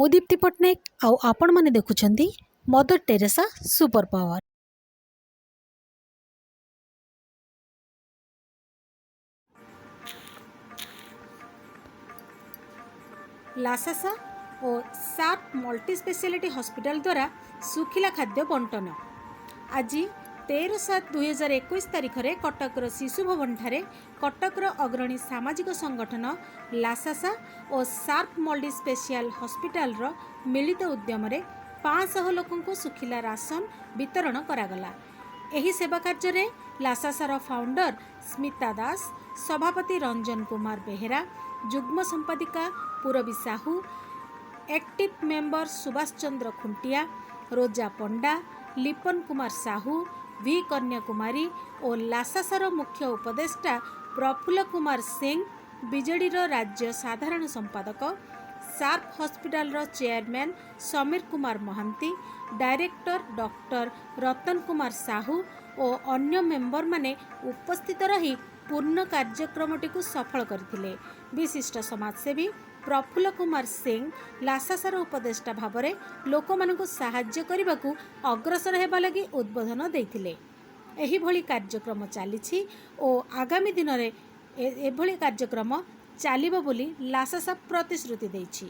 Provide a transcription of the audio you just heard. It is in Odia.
ମୁଁ ଦୀପ୍ତି ପଟ୍ଟନାୟକ ଆଉ ଆପଣମାନେ ଦେଖୁଛନ୍ତି ମଦର ଟେରେସା ସୁପର ପାୱାର। ଲାସାସା ଓ ସାର୍ପ ମଲ୍ଟି ସ୍ପେଶିଆଲିଟି ହସ୍ପିଟାଲ ଦ୍ୱାରା ଶୁଖିଲା ଖାଦ୍ୟ ବଣ୍ଟନ। ଆଜି 13/7/2021 ତାରିଖରେ କଟକର ଶିଶୁ ଭବନଠାରେ କଟକର ଅଗ୍ରଣୀ ସାମାଜିକ ସଂଗଠନ ଲାସାସା ଓ ସାର୍ପ ମଲ୍ଟି ସ୍ପେଶିଆଲ ହସ୍ପିଟାଲର ମିଳିତ ଉଦ୍ୟମରେ 500 ଲୋକଙ୍କୁ ଶୁଖିଲା ରାସନ ବିତରଣ କରାଗଲା। ଏହି ସେବା କାର୍ଯ୍ୟରେ ଲାସାସାର ଫାଉଣ୍ଡର ସ୍ମିତା ଦାସ, ସଭାପତି ରଞ୍ଜନ କୁମାର ବେହେରା, ଯୁଗ୍ମ ସମ୍ପାଦିକା ପୁରବୀ ସାହୁ, ଆକ୍ଟିଭ ମେମ୍ବର ସୁଭାଷ ଚନ୍ଦ୍ର ଖୁଣ୍ଟିଆ, ରୋଜା ପଣ୍ଡା, ଲିପନ କୁମାର ସାହୁ, ଭି କନ୍ୟାକୁମାରୀ ଓ ଲାସାସାର ମୁଖ୍ୟ ଉପଦେଷ୍ଟା ପ୍ରଫୁଲ୍ଲ କୁମାର ସିଂ, ବିଜେଡ଼ିର ରାଜ୍ୟ ସାଧାରଣ ସମ୍ପାଦକ, ସାର୍ପ ହସ୍ପିଟାଲର chairman Samir Kumar Mohanty, director doctor Ratan Kumar Sahu ଓ ଅନ୍ୟ ମେମ୍ବରମାନେ ଉପସ୍ଥିତ ରହି ପୂର୍ଣ୍ଣ କାର୍ଯ୍ୟକ୍ରମଟିକୁ ସଫଳ କରିଥିଲେ। ବିଶିଷ୍ଟ ସମାଜସେବୀ ପ୍ରଫୁଲ୍ଲ କୁମାର ସିଂ ଲାସାସାର ଉପଦେଷ୍ଟା ଭାବରେ ଲୋକମାନଙ୍କୁ ସାହାଯ୍ୟ କରିବାକୁ ଅଗ୍ରସର ହେବା ଲାଗି ଉଦ୍ବୋଧନ ଦେଇଥିଲେ। ଏହିଭଳି କାର୍ଯ୍ୟକ୍ରମ ଚାଲିଛି ଓ ଆଗାମୀ ଦିନରେ ଏଭଳି କାର୍ଯ୍ୟକ୍ରମ ଚାଲିବ ବୋଲି ଲାସାସା ପ୍ରତିଶ୍ରୁତି ଦେଇଛି।